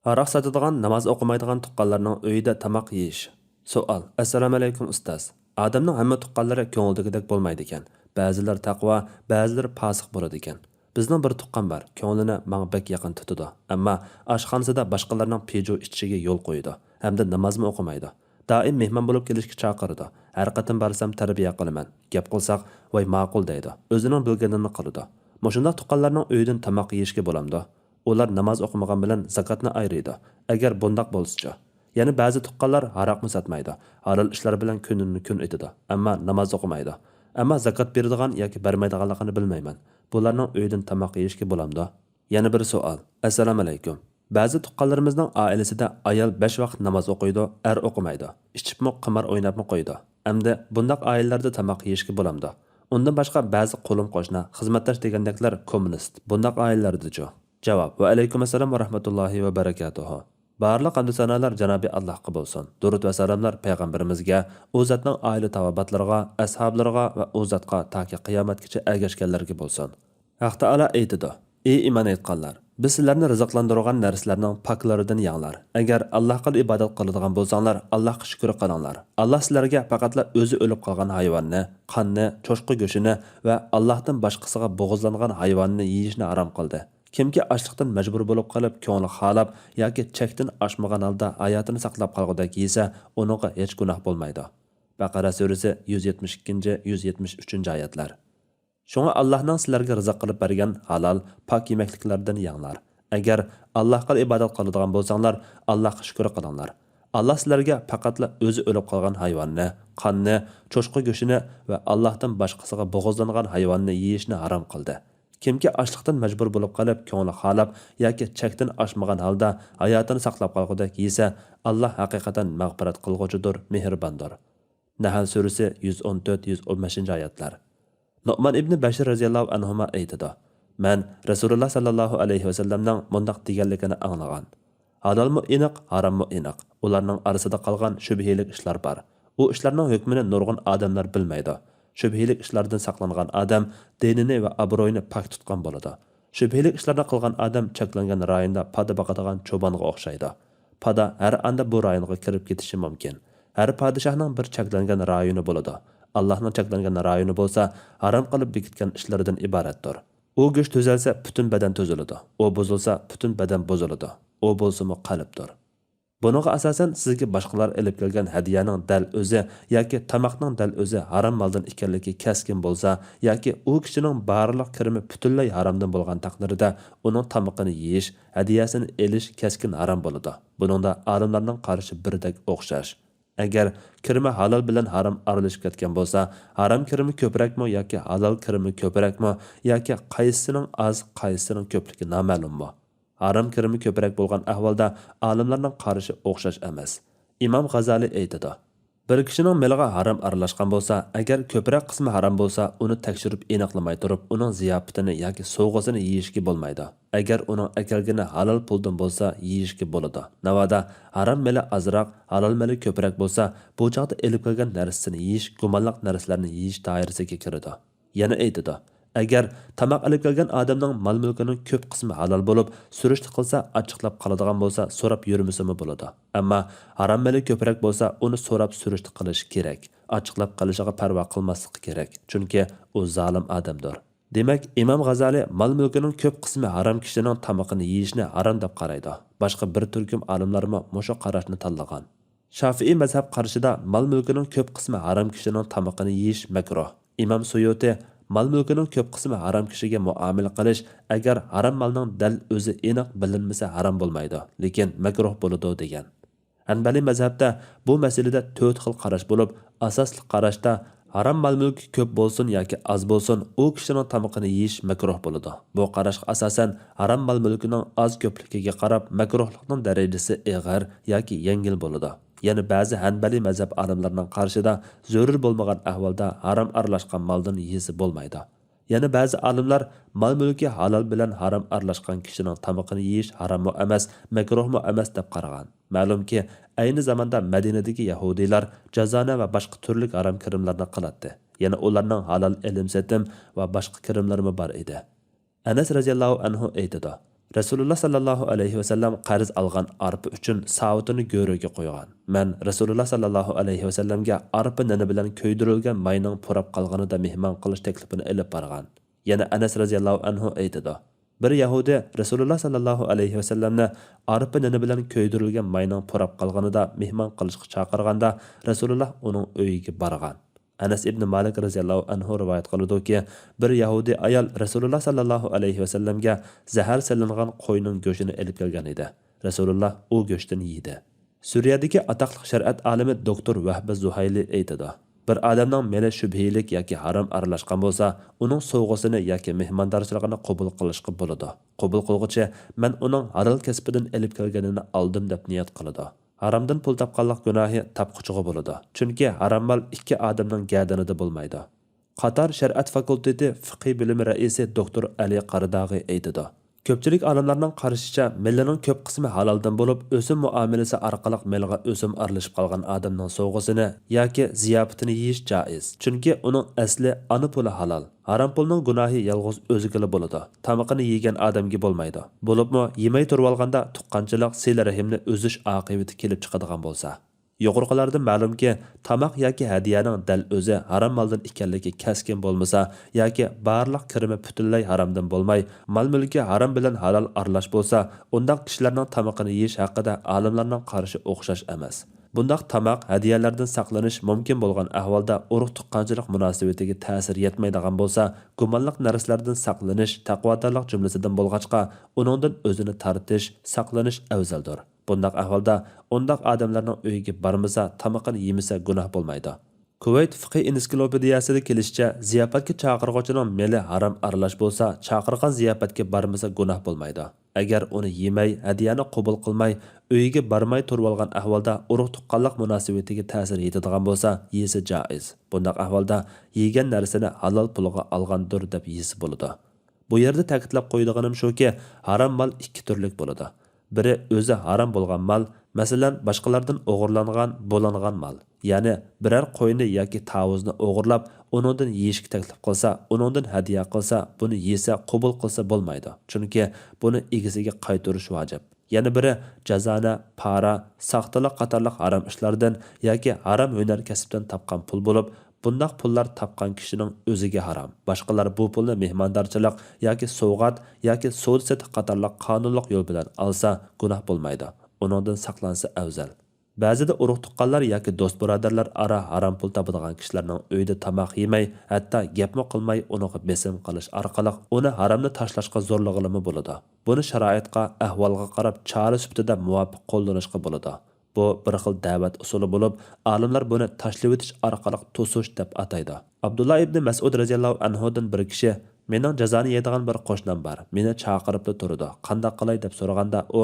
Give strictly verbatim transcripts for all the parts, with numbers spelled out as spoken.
ھاراق ساتىدىغان، ناماز ئوقۇمايدىغان تۇغقانلارنىڭ ئۆيىدە تاماق يېيىش. سوئال: ئەسسالامۇئەلەيكۇم ئۇستاز. ئادەمنىڭ ھەممە تۇغقانلىرى كۆڭۈلدىكىدەك بولمايدىكەن. بەزىلىرى تەقۋا، بەزىلىرى پاسىق بولىدىكەن. بىزنىڭ بىر تۇغقان بار، كۆڭلىنى ماڭا بەك يېقىن تۇتىدۇ، ئەمما ئاشخانىسىدا باشقىلارنىڭ پىجۇ ئىچىشىگە يول قويىدۇ ھەمدە نامازمۇ ئوقۇمايدۇ. دائىم مېھمان بولۇپ كېلىشكە چاقىرىدۇ. ھەر قېتىم بارسام تەربىيە قىلىمەن. گەپ قىلساق، ۋاي ماقۇل دەيدۇ. ئۆزىنىڭ بىلگىنىنى قىلىدۇ. مۇشۇنداق تۇغقانلارنىڭ ئۆيىدىن تاماق يېيىشكە بولامدۇ؟ ئۇلار ناماز ئوقۇمىغان بىلەن زاكاتنى ئايرىيدۇ. ئەگەر بۇنداق بولسىچۇ؟ يەنە بەزى تۇغقانلار ھاراقمۇ ساتمايدۇ، ھالال ئىشلار بىلەن كۈنىنى كۈن ئېتىدۇ، ئەمما ناماز ئوقۇمايدۇ. ئەمما زاكات بېرىدىغان ياكى بەرمەيدىغانلىقىنى بىلمەيمەن. بۇلارنىڭ ئۆيىدىن تاماق يېيىشكە بولامدۇ؟ يەنە بىر سوئال. ئەسسالامۇئەلەيكۇم. بەزى تۇغقانلىرىمىزنىڭ ئائىلىسىدە ئايال بەش ۋاقىت ناماز ئوقۇيدۇ، ئەر ئوقۇمايدۇ. ئىچىپمۇ، قىمار ئويناپمۇ قويىدۇ. ئەمدى بۇنداق ئائىلىلەردە تاماق يېيىشكە بولامدۇ؟ ئۇندىن باشقا بەزى قولۇم-قوشنا، خىزمەتداش دېگەندەكلەر كوممۇنىست. بۇنداق ئائىلىلەردىچۇ؟ جاۋاب: ۋەئەلەيكۇم ئەسسالام ۋە رەھمەتۇللاھى ۋە بەرىكاتۇھۇ. بارلىق ھەمدۇ سانالار جانابى ئاللاھقا بولسۇن. دۇرۇت ۋە سالاملار پەيغەمبىرىمىزگە، ئۇ زاتنىڭ ئائىلە تاۋابىئاتلىرىغا، ئەسھابلىرىغا ۋە ئۇ زاتقا تاكى قىيامەتكىچە ئەگەشكەنلەرگە بولسۇن. ھەق تائالا ئېيتىدۇ: ئى ئىمان ئېيتقانلار! بىز سىلەرنى رىزىقلاندۇرغان نەرسىلەرنىڭ پاكلىرىدىن يەڭلار. ئەگەر ئاللاھقىلا ئىبادەت قىلىدىغان بولساڭلار، ئاللاھقا شۈكۈر قىلىڭلار. ئاللاھ سىلەرگە پەقەتلا ئۆزى ئۆلۈپ قالغان ھايۋاننى، قاننى، چوشقا گۆشىنى ۋە ئاللاھتىن باشقىسىغا بوغۇزلانغان ھايۋاننى يېيىشنى ھارام قىلدى. كىمكى ئاچلىقتىن مەجبۇر بولۇپ قېلىپ، كۆڭلى خالاپ ياكى چەكتىن ئاشمىغان ھالدا ھاياتىنى ساقلاپ قالغۇدەك يېسە، ئۇنىڭغا ھېچ گۇناھ بولمايدۇ. بەقەرە سۈرىسى يۈز يەتمىش ئىككىنچى، يۈز يەتمىش ئۈچىنچى ئايەتلەر. شۇڭا ئاللاھنىڭ سىلەرگە رىزىق قىلىپ بەرگەن ھالال، پاك يېمەكلىكلەردىن يەڭلار. ئەگەر ئاللاھقىلا ئىبادەت قىلىدىغان بولساڭلار، ئاللاھقا شۈكۈر قىلىڭلار. ئاللاھ سىلەرگە پەقەتلا ئۆزى ئۆلۈپ قالغان ھايۋاننى، قاننى، چوشقا گۆشىنى ۋە ئاللاھتىن باشقىسىغا بوغۇزلانغان ھايۋاننى يېيىشنى ھارام قىلدى. كىمكى ئاچلىقتىن مەجبۇر بولۇپ قېلىپ، كۆڭلى خالاپ ياكى چەكتىن ئاشمىغان ھالدا ھاياتىنى ساقلاپ قالغۇدەك يېسە، ئاللاھ ھەقىقەتەن مەغپىرەت قىلغۇچىدۇر، مېھرىباندۇر. نەھل سۈرىسى يۈز ئون تۆت، يۈز ئون بەشىنچى ئايەتلەر. نۇئمان ئىبنى بەشىر رەزىياللاھۇ ئەنھۇما ئېيتىدۇ: مەن رەسۇلۇللاھ ساللاللاھۇ ئەلەيھى ۋەسەللەمنىڭ مۇنداق دېگەنلىكىنى ئاڭلىغان: ھالالمۇ ئېنىق، ھاراممۇ ئېنىق. ئۇلارنىڭ ئارىسىدا قالغان شۈبھىلىك ئىشلار بار. ئۇ ئىشلارنىڭ ھۆكمىنى نۇرغۇن ئادەملەر بىلمەيدۇ. شۈبھىلىك ئىشلاردىن ساقلانغان ئادەم دىنىنى ۋە ئابرۇيىنى پاك تۇتقان بولىدۇ. شۈبھىلىك ئىشلارنى قىلغان ئادەم چەكلەنگەن رايوندا پادا باقىدىغان چوبانغا ئوخشايدۇ. پادا ھەر ئاندا بۇ رايونغا كىرىپ كېتىشى مۇمكىن. ھەر پادىشاھنىڭ بىر چەكلەنگەن رايونى بولىدۇ. ئاللاھنىڭ چەكلەنگەن رايونى بولسا ھارام قىلىپ بېكىتكەن ئىشلىرىدىن ئىبارەتتۇر. ئۇ گۆش تۈزەلسە، پۈتۈن بەدەن تۈزۈلىدۇ. ئۇ بۇزۇلسا، پۈتۈن بەدەن بۇزۇلىدۇ. ئۇ بولسىمۇ قەلبتۇر. بۇنىڭغا ئاساسەن، سىزگە باشقىلار ئېلىپ كەلگەن ھەدىيەنىڭ دەل ئۆزى ياكى تاماقنىڭ دەل ئۆزى ھارام مالدىن ئىكەنلىكى كەسكىن بولسا ياكى ئۇ كىشىنىڭ بارلىق كىرىمى پۈتۈنلەي ھارامدىن بولغان تەقدىردە، ئۇنىڭ تامىقىنى يېيىش، ھەدىيەسىنى ئېلىش كەسكىن ھارام بولىدۇ. بۇنىڭدا ئالىملارنىڭ قارىشى بىردەك ئوخشاش. ئەگەر كىرىمى ھالال بىلەن ھارام ئارىلىشىپ كەتكەن بولسا، ھارام كىرىمى كۆپرەكمۇ ياكى ھالال كىرىمى كۆپرەكمۇ ياكى قايسىسىنىڭ ئاز، قايسىسىنىڭ كۆپلۈكى نامەلۇممۇ؟ ھارام كىرىمى كۆپرەك بولغان ئەھۋالدا ئالىملارنىڭ قارىشى ئوخشاش ئەمەس. ئىمام غازالى ئېيتىدۇ: بىر كىشىنىڭ مېلىغا ھارام ئارىلاشقان بولسا، ئەگەر كۆپرەك قىسمى ھارام بولسا، ئۇنى تەكشۈرۈپ ئېنىقلىماي تۇرۇپ، ئۇنىڭ زىياپىتىنى ياكى سوۋغىسىنى يېيىشكە بولمايدۇ. ئەگەر ئۇنىڭ ئەكەلگىنى ھالال پۇلدىن بولسا، يېيىشكە بولىدۇ. ناۋادا ھارام مېلى ئازراق، ھالال مېلى كۆپرەك بولسا، بۇ چاغدا ئېلىپ كەلگەن نەرسىسىنى يېيىش گۇمانلىق نەرسىلەرنى يېيىش دائىرىسىگە كىرىدۇ. يەنە ئېيتىدۇ: ئەگەر تاماق ئېلىپ كەلگەن ئادەمنىڭ مال-مۈلكىنىڭ كۆپ قىسمى ھالال بولۇپ، سۈرۈشتە قىلسا، ئاچچىقلاپ قالىدىغان بولسا، سوراپ يۈرمىسىمۇ بولىدۇ. ئەمما ھارام مېلى كۆپرەك بولسا، ئۇنى سوراپ سۈرۈشتە قىلىش كېرەك. ئاچچىقلاپ قېلىشىغا پەرۋا قىلماسلىقى كېرەك، چۈنكى ئۇ زالىم ئادەمدۇر. دېمەك، ئىمام غازالى مال-مۈلكىنىڭ كۆپ قىسمى ھارام كىشىنىڭ تامىقىنى يېيىشنى ھارام دەپ قارايدۇ. باشقا بىر تۈركۈم ئالىملارمۇ مۇشۇ قاراشنى تاللىغان. شافىئىي مەزھەپ قارىشىدا مال-مۈلكىنىڭ كۆپ قىسمى ھارام كىشىنىڭ تامىقىنى يېيىش مەكرۇھ. ئىمام سۇيۇتى مال-مۈلكىنىڭ كۆپ قىسمى ھارام كىشىگە مۇئامىلە قىلىش، ئەگەر ھارام مالنىڭ دەل ئۆزى ئېنىق بىلىنمىسە ھارام بولمايدۇ، لېكىن مەكرۇھ بولىدۇ، دېگەن. ھەنبەلىي مەزھەپتە بۇ مەسىلىدە تۆت خىل قاراش بولۇپ، ئاساسلىق قاراشتا ھارام مال-مۈلكى كۆپ بولسۇن ياكى ئاز بولسۇن، ئۇ كىشىنىڭ تامىقىنى يېيىش مەكرۇھ بولىدۇ. بۇ قاراشقا ئاساسەن، ھارام مال-مۈلكىنىڭ ئاز-كۆپلۈكىگە قاراپ مەكرۇھلۇقنىڭ دەرىجىسى ئېغىر ياكى يەڭگىل بولىدۇ. يەنە بەزى ھەنبەلىي مەزھەپ ئالىملىرىنىڭ قارىشىدا زۆرۈر بولمىغان ئەھۋالدا ھارام ئارىلاشقان مالدىن يېسە بولمايدۇ. يەنە بەزى ئالىملار مال-مۈلكى ھالال بىلەن ھارام ئارىلاشقان كىشىنىڭ تامىقىنى يېيىش ھاراممۇ ئەمەس، مەكرۇھمۇ ئەمەس دەپ قارىغان. مەلۇمكى، ئەينى زاماندا مەدىنىدىكى يەھۇدىيلار جازانە ۋە باشقا تۈرلۈك ھارام كىرىملارنى قىلاتتى. يەنە ئۇلارنىڭ ھالال ئېلىم-سېتىم ۋە باشقا كىرىملىرىمۇ بار ئىدى. ئەنەس رەزىياللاھۇ ئەنھۇ ئېيتىدۇ: رەسۇلۇللا ساللاللاھۇ ئەلەيھى ۋەسەللەم قەرز ئالغان ئارپا ئۈچۈن ساۋۇتىنى گۆرۈگە قويغان. مەن رەسۇلۇللا ساللاللاھۇ ئەلەيھى ۋەسەللەمگە ئارپا نېنى بىلەن كۆيدۈرۈلگەن ماينىڭ پۇراپ قالغىنىدا مېھمان قىلىش تەكلىپىنى ئېلىپ بارغان. يەنە ئەنەس رەزىياللاھۇ ئەنھۇ ئېيتىدۇ، بىر يەھۇدىي رەسۇلۇللا ساللاللاھۇ ئەلەيھى ۋەسەللەمنى ئارپا نېنى بىلەن كۆيدۈرۈلگەن ماينىڭ پۇراپ قالغىنىدا مېھمان قىلىشقا چاقىرغاندا، رەسۇلۇللا ئۇنىڭ ئۆيىگە بارغان. ئەنەس ئىبنى مالىك رەزىياللاھۇ ئەنھۇ رىۋايەت قىلىدۇكى، بىر يەھۇدىي ئايال رەسۇلۇللا ساللاللاھۇ ئەلەيھى ۋەسەللەمگە زەھەر سېلىنغان قوينىڭ گۆشىنى ئېلىپ كەلگەن ئىدى. رەسۇلۇللا ئۇ گۆشتىن يېدى. سۈرىيەدىكى ئاتاقلىق شەرىئەت ئالىمى دوكتور ۋەھبى زۇھەيلى ئېيتىدۇ، بىر ئادەمنىڭ مېلى شۈبھىلىك ياكى ھارام ئارىلاشقان بولسا، ئۇنىڭ سوۋغىسىنى ياكى مېھماندارچىلىقىنى قوبۇل قىلىشقا بولىدۇ. قوبۇل قىلغۇچى مەن ئۇنىڭ ھالال كەسپىدىن ئېلىپ كەلگىنىنى ئالدىم دەپ نىيەت قىلىدۇ. ھارامدىن پۇل تاپقانلىق گۇناھى تاپقۇچىغا بولىدۇ. چۈنكى ھارام مال ئىككى ئادەمنىڭ گەدىنىدە بولمايدۇ. قاتار شەرىئەت فاكۇلتېتى فىقھىي بۆلۈمى رەئىسى دوكتور ئەلى قارىداغى ئېيتىدۇ، كۆپچىلىك ئالىملارنىڭ قارىشىچە، مېلىنىڭ كۆپ قىسمى ھالالدىن بولۇپ، ئۆسۈم مۇئامىلىسى ئارقىلىق مېلىغا ئۆسۈم ئارىلىشىپ قالغان ئادەمنىڭ سوۋغىسىنى ياكى زىياپىتىنى يېيىش جائىز. چۈنكى ئۇنىڭ ئەسلى ئانا پۇلى ھالال. ھارام پۇلنىڭ گۇناھى يالغۇز ئۆزىگىلا بولىدۇ، تامىقىنى يېگەن ئادەمگە بولمايدۇ. بولۇپمۇ يېمەي تۇرۇۋالغاندا تۇغقانچىلىق، سىلە رەھىمنى ئۈزۈش ئاقىۋىتى كېلىپ چىقىدىغان بولسا. يۇقىرىقىلاردىن مەلۇمكى، تاماق ياكى ھەدىيەنىڭ دەل ئۆزى ھارام مالدىن ئىكەنلىكى كەسكىن بولمىسا ياكى بارلىق كىرىمى پۈتۈنلەي ھارامدىن بولماي، مال-مۈلكى ھارام بىلەن ھالال ئارىلاش بولسا، ئۇنداق كىشىلەرنىڭ تامىقىنى يېيىش ھەققىدە ئالىملارنىڭ قارىشى ئوخشاش ئەمەس. بۇنداق تاماق، ھەدىيەلەردىن ساقلىنىش مۇمكىن بولغان ئەھۋالدا ئۇرۇق-تۇغقانچىلىق مۇناسىۋىتىگە تەسىر يەتمەيدىغان بولسا، گۇمانلىق نەرسىلەردىن ساقلىنىش تەقۋادارلىق جۈملىسىدىن بولغاچقا، ئۇنىڭدىن ئۆزىنى تارتىش، ساقلىنىش ئەۋزەلدۇر. بۇنداق ئەھۋالدا ئۇنداق ئادەملەرنىڭ ئۆيىگە بارمىسا، تامىقىنى يېمىسە گۇناھ بولمايدۇ. كۇۋەيت فىقھىي ئېنسىكلوپېدىيەسىدە كېلىشىچە، زىياپەتكە چاقىرغۇچىنىڭ مېلى ھارام ئارىلاش بولسا، چاقىرغان زىياپەتكە بارمىسا گۇناھ بولمايدۇ. ئەگەر ئۇنى يېمەي، ھەدىيەنى قوبۇل قىلماي، ئۆيىگە بارماي تۇرۇۋالغان ئەھۋالدا ئۇرۇق-تۇغقانلىق مۇناسىۋىتىگە تەسىر يېتىدىغان بولسا، يېسە جائىز. بۇنداق ئەھۋالدا يېگەن نەرسىنى ھالال پۇلىغا ئالغاندۇر دەپ يېسە بولىدۇ. بۇ يەردە تەكىتلەپ قويىدىغىنىم شۇكى، ھارام مال ئىككى تۈرلۈك بولىدۇ. بىرى ئۆزى ھارام بولغان مال، مەسىلەن، باشقىلاردىن ئوغرىلانغان، بۇلانغان مال. يەنى بىرەر قوينى ياكى تاۋۇزنى ئوغرىلاپ، ئۇنىڭدىن يېيىشكە تەكلىپ قىلسا، ئۇنىڭدىن ھەدىيە قىلسا، بۇنى يېسە، قوبۇل قىلسا بولمايدۇ. چۈنكى بۇنى ئىگىسىگە قايتۇرۇش ۋاجىپ. يەنە بىرى جازانە، پارا، ساختىلىق قاتارلىق ھارام ئىشلاردىن ياكى ھارام ھۈنەر كەسىپتىن تاپقان پۇل بولۇپ، بۇنداق پۇللار تاپقان كىشىنىڭ ئۆزىگە ھارام. باشقىلار بۇ پۇلنى مېھماندارچىلىق ياكى سوۋغات ياكى سودا-سېتىق قاتارلىق قانۇنلۇق يول بىلەن ئالسا، گۇناھ بولمايدۇ. ئۇنىڭدىن ساقلانسا ئەۋزەل. بەزىدە ئۇرۇق-تۇغقانلار ياكى دوست-بۇرادەرلەر ئارا ھارام پۇل تاپىدىغان كىشىلەرنىڭ ئۆيىدە تاماق يېمەي، ھەتتا گەپمۇ قىلماي، ئۇنىڭغا بېسىم قىلىش ئارقىلىق ئۇنى ھارامنى تاشلاشقا زورلىغىلىمۇ بولىدۇ. بۇنى شارائىتقا، ئەھۋالغا قاراپ چارە سۈپىتىدە مۇۋاپىق قوللىنىشقا بولىدۇ. بۇ بىر خىل دەۋەت ئۇسۇلى بولۇپ، ئالىملار بۇنى تاشلىۋېتىش ئارقىلىق توسۇش دەپ ئاتايدۇ. ئابدۇللا ئىبنى مەسئۇد رەزىياللاھۇ ئەنھۇدىن بىر كىشى، مېنىڭ جازانى يەيدىغان بىر قوشنام بار، مېنى چاقىرىپلا تۇرىدۇ، قانداق قىلاي دەپ سورىغاندا، ئۇ،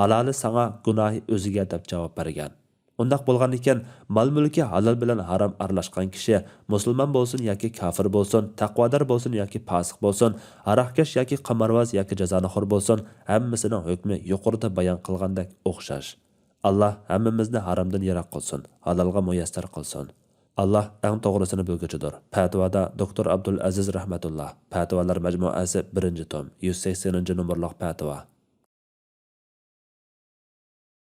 ھالالى ساڭا، گۇناھى ئۆزىگە دەپ جاۋاب بەرگەن. ئۇنداق بولغاندىكىن، مال-مۈلكى ھالال بىلەن ھارام ئارىلاشقان كىشى، مۇسۇلمان بولسۇن ياكى كاپىر بولسۇن، تەقۋادار بولسۇن ياكى پاسىق بولسۇن، ھاراقكەش ياكى قىمارۋاز ياكى جازانىخور بولسۇن، ھەممىسىنىڭ ھۆكمى يۇقىرىدا بايان قىلغاندەك ئوخشاش. ئاللا ھەممىمىزنى ھارامدىن يىراق قىلسۇن، ھالالغا مۇيەسسەر قىلسۇن. ئاللا ئەڭ توغرىسىنى بىلگۈچىدۇر. پەتىۋادا دوكتور ئابدۇلئەزىز رەھمەتۇللا، پەتىۋالار مەجمۇئەسى، بىرىنچى توم، يۈز سەكسىنىنچى نومۇرلۇق پەتىۋا.